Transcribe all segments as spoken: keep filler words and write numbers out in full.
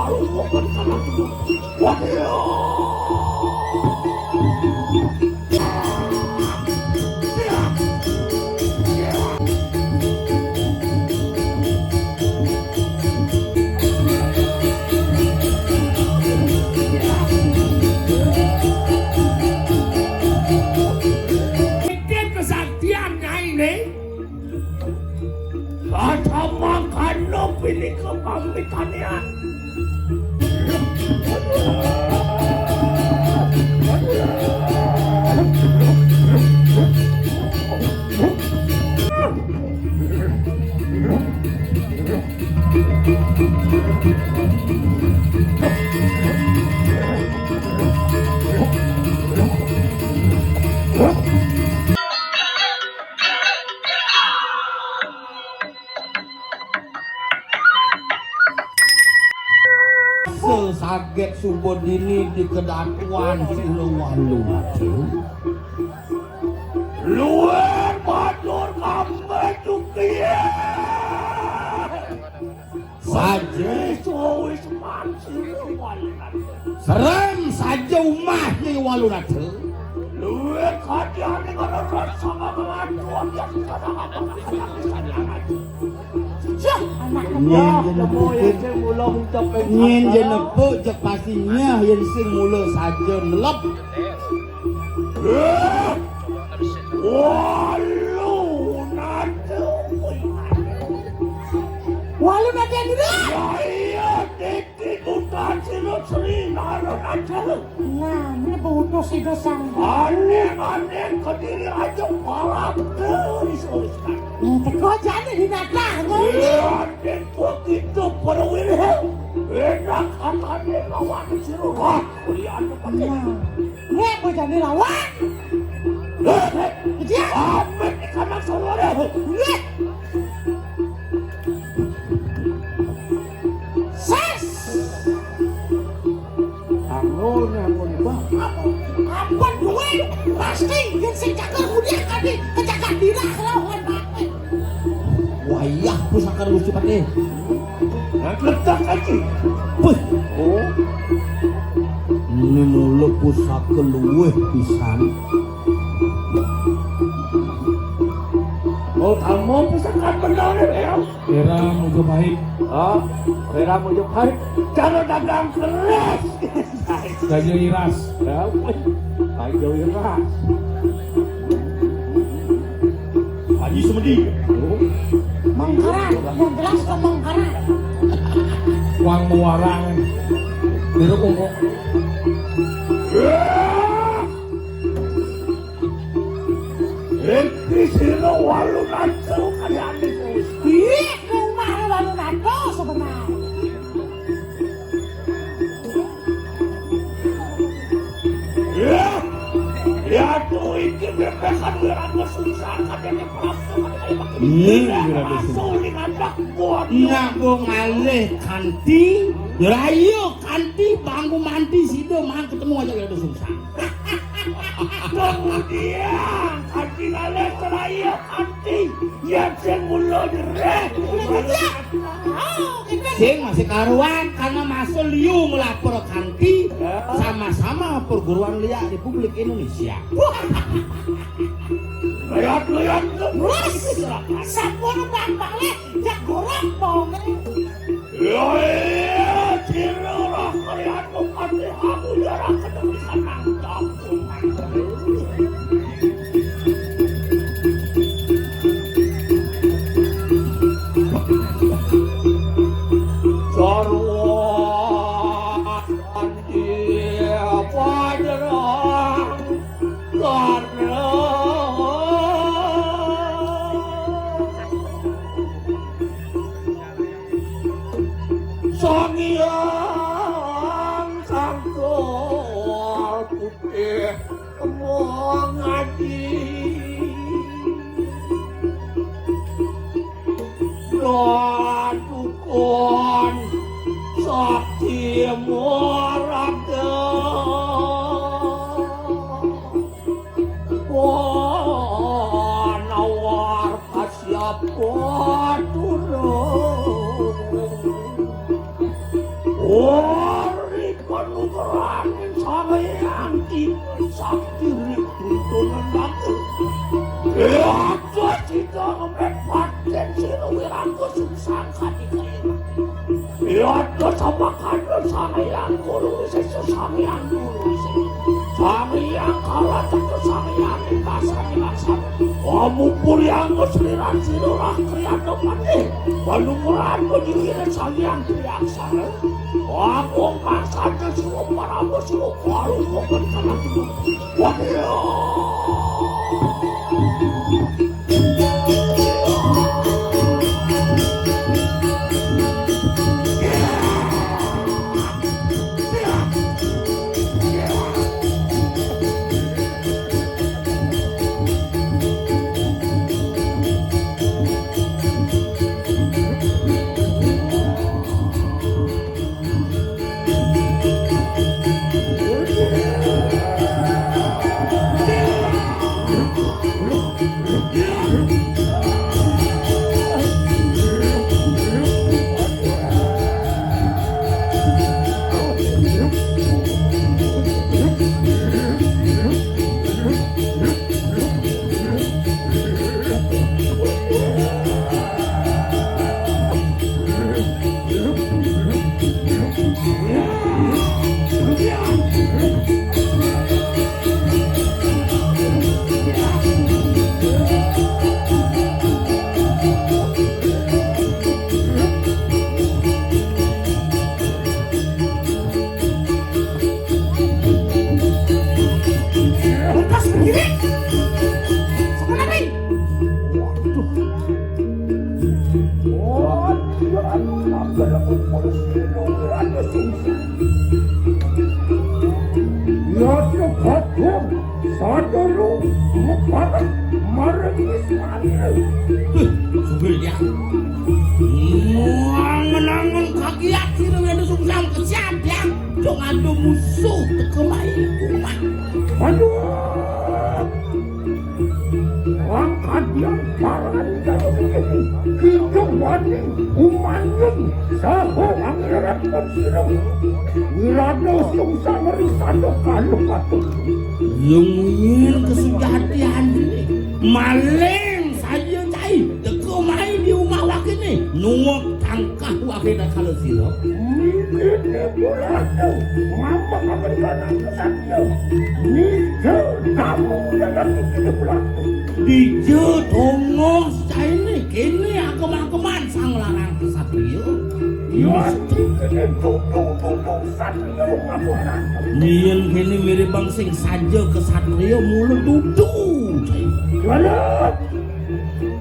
Mikir kesaktian Nyai né. Ada mangkana pinika pamitannya. Sesaget suba dini di kedatuan Sira Walu. Luwih matur kambing tukian. Saja. Wis manci. Serem saja umah Nyai Walunata. Luwih kadiane ora rasa ngelakuan ya. Jah, anak. Nyén jeneng pukul, nyén jeneng puk, jeg pasti nyeh yén sing mula saja nelep. Walu nate. Walu nate dulu. Ya iya, Diki Utan Sinu Sri Naranaja. Nah, ini putus itu sang. Aneh-aneh kediri aja parak terus. Nah, teko jane di natah, ngono. Iya, Diki begitu perwira. Enak katanya lawan Sinu. Wah, kuliah. Nah. Nek bojane lawak. Heh, heh. Dia. Amin di kamar sore. Weh. Ses. Tanggulnya pun bang. Apa duwe pasti yang sing cakar mudia tadi kejaga dina lawan mati. Wayah pusaka Gusti Patih. Nah, letak aja. Wih. Oh. Ini mula pusaka luwih pisan. Oh, kamu pusaka benar ya? Era Mojopahit. Oh, era Mojopahit. Cara dagang keras. Gajah Iras. Ya, wih. Gajah Iras. Haji Semedi. Mangkaran, yang jelas ke Mangkaran. Wang Muarang. Biru kungkung. Enti sira walu nantu kalian itu. Ih, rumah walu nantu sebenarnya. Ya, ya tuh iki bebekan wirang sungsang katanya Prabu. Iya, wirang sungsang. Nak go ngalih kanthi, rayo kanthi, bangku manti sida mang ketemu aja wirang sungsang. Kemudian kanthi ngalih rayo kanthi, ya sing mulo derek. Sing masih karuan karena masuk liu melapor kanti sama-sama perguruan liak Republik Indonesia. Lihat-lihat terus. Sampun bang balik jak gorok bau. Ya, iya, kira lah kalian bukan aku jarak ketemu senang kampung. Sarwa Andi Pajarang Karna Sang Hyang Sangkal Putih Kembang Aji. Dadukun Sakti Murada. Panawar Kasyapa Turun. Ari panugrahan Sang Hyang Sakti Ri Tritonandaka. Raja sida ngemeh batin sira wiraga sungsang katika. Yata samakana Sang Hyang Guru Sesa, Sang Hyang Guru Sesa, Sang Hyang Kalataka, Sang Hyang Nikasani Laksana. Amupuri anggo seliran sira Rah Kriyana Patih. Panugrahan panyiwiran Sang Hyang Triaksara. Agung Kaksana Siwa Parama Siwa Kaluwa Kencana Siwa. Wah, iya. Lepas berdiri. Sama lagi. Waduh. Oh, dia anu apa lagu polisi dong, ada sungsi. Ya, dia bagus. Sadar lu, meparek, marek Ismail. Duh, subil ya. Angen-angen kagiat sira wéné sungsang kesian ya. Dong ada musuh teka main rumah. Aduh. Wong kadian paran karo kene. Kijung wani umanyun saha anggeran konsirem. Wirana sungsang risana kaluh atur. Yang ingin kesejatian ini maling saja cai teka main di rumah wakene nuwek tangkah wakene kalau sira. Mikirnya bulan tu ngapa kapan kana kesatria. Nija kamu dalam mikirnya bulan tu. Dija tongos caine kene agem-ageman sang larang kesatria. Ya, kene tutu-tutu satria ngapa orang. Nyen kene mirip bang sing saja kesatria mula tutu. Walah,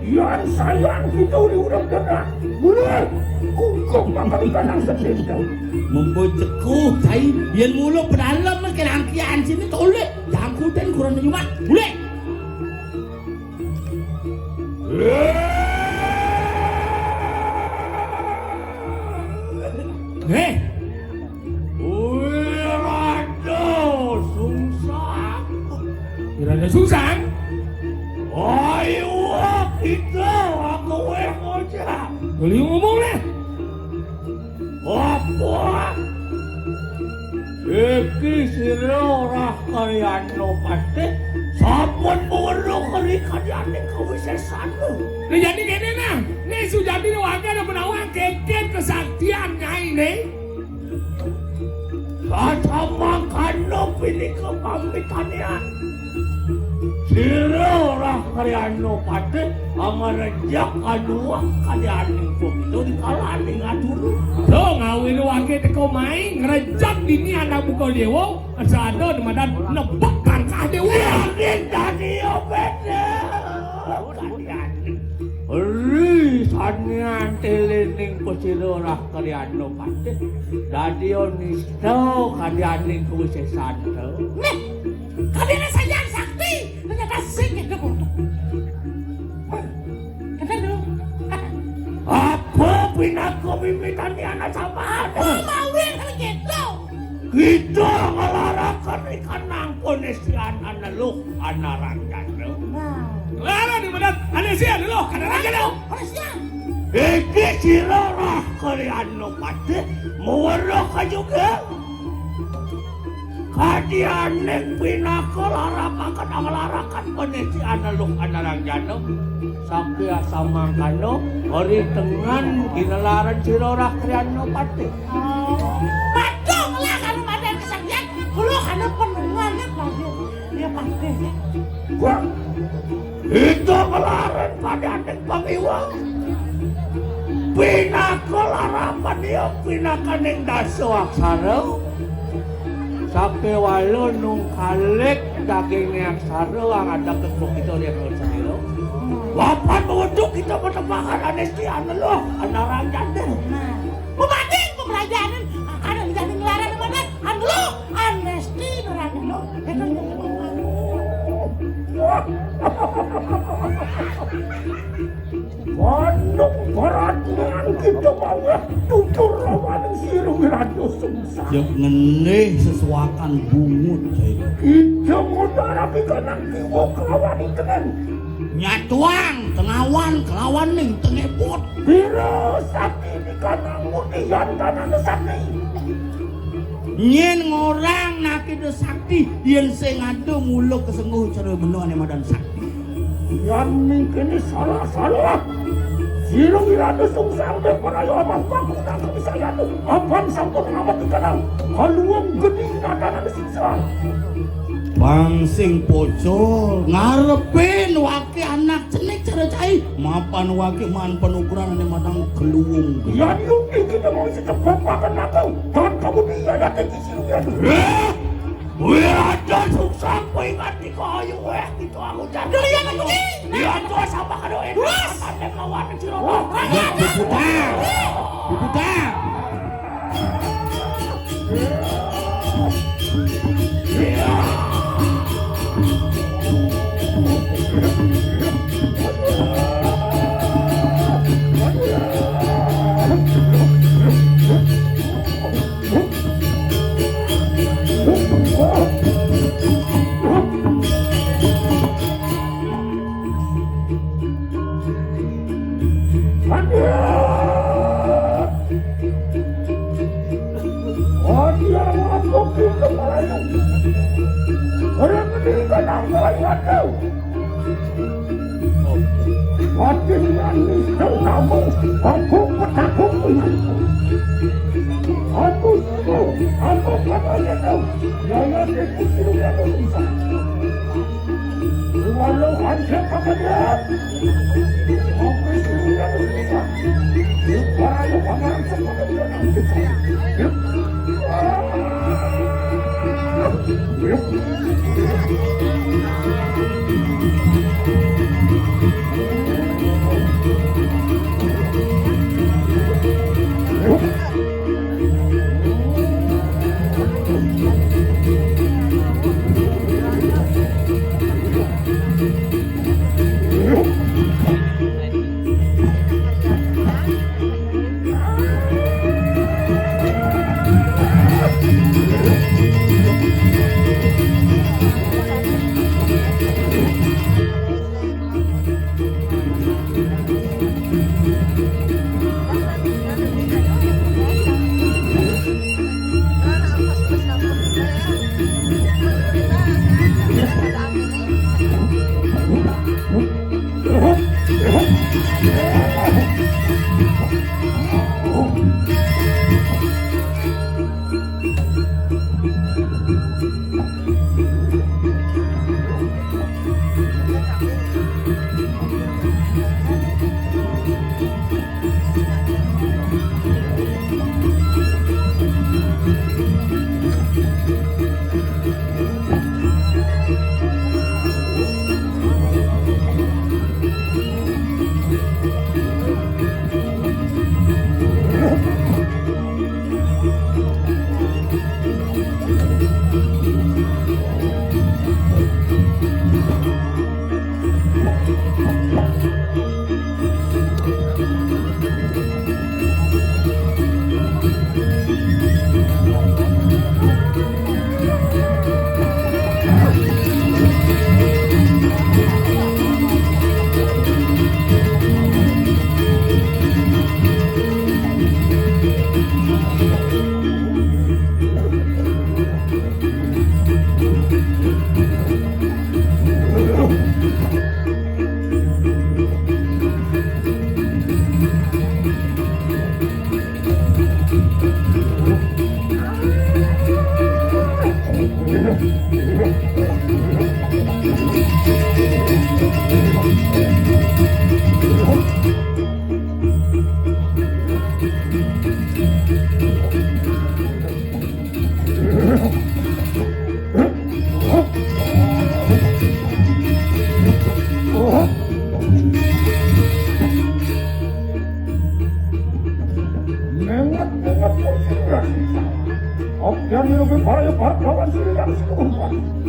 yan sayang kita uli urang dana. Mulai, kungkung makan kanang setinta. Membo cekuh, cai. Yen mula pedalem ke rangkian sini tolek. Jangkuten kurang nyumat. Mulai. Eh. Wirana sungsang. Wirana sungsang? Ayo kita aku weh ngojak. Boleh ngomong deh. Apa? Iki sira ora karyana pasti sampun muruk ri kadyaning kawisésan. Lah jadi kene nah, nek sujati warga ada menawang keket kesaktian nyai ne. Kata mangkana pinika pamit kanian. Sira ora karyana pati angarejak anuwak kadyaning pemino di kalaning aturu. Do ngawin wake teko mai ngrejak dini anak buka dewa, asada demadan nebak bangkah dewa. Yakin dadi obene. Kadyaning. Ri sanian telening pesira ora karyana pati. Dadi nista kadyaning kuwisésan. Nih, kadene sajan sakti, ternyata sing itu kudu. Kita dulu. Apa pinaka mimitan anak sabar? Oh, mawin kalau gitu. Kita ngelarakan ikan nangkon isian aneluh anaran janda. Nah. Lara di mana? Ada isian aneluh anaran janda. Ada isian. Iki sira rah kaliyan Patih, muweruh kajuga. Kadianing pinaka larapaken anglarakan panisi anelung anarang jana. Sakia samangkana, ari tengan ginelaren sira rah kaliyan Patih. Padung lah kanu madan kesenian, kula kanu penungan ya, Prabu. Ya, Patih. Wah, ida ngelaren padaning pangiwa. Pinaka larapan iya, pinakaning dasa aksara. Sapewala nungkalik daging aksara, ang ada kekuk kita dia kalau sendiri. Wapan meweduk kita petembakan anesti aneluh, anarang janda. Nah, pemati pemelajaran, akan jadi ngelarang mana? Aneluh, anesti ngelarang aneluh. Itu Manuk berat nang kita maweh tutur rawaning sira Wirata Sungsang. Ya ngenih sesuakan bungut, Jai. Kita ngutarapi kanang kiwa kelawan ing tengen. Nyatuang tengawan kelawan ning tengeput. Bira sakti di kanang mutian tanana sakti. Nyen ngorang nakida sakti, yen sing ada mula kesengguh cara menane madan sakti. Yan mingkene salah-salah. Sira Wirata Sungsang de paraya amah baku nang kemisayanu. Apan sampun ngamet ikanang. Kaluwung geni natanane singsa. Bang sing pocol ngarepin wake anak cenik cara cai. Mapan wake man penukuran ane matang keluwung. Yan yukti kita mau secepet makan aku. Dan kamu dia datang di sini. Eh, Wirata Sungsang, kowe nganti kaya weh, kita aku jatuh. Iya, iya, iya. Iya, tuh sama karo enak. Wes. Sampai kawan sira. Wah, iya, iya. Bubutan. Bubutan. Orang meninggal nang lain. Pati manis kamu, aku petakut. Aku, aku katanya kau, jangan ikut dulu aku bisa. Walau hancur apa dia, aku sudah bisa. Walau paman semuanya bisa. Oke, ini lebih parah ya, parah, parah, parah, parah.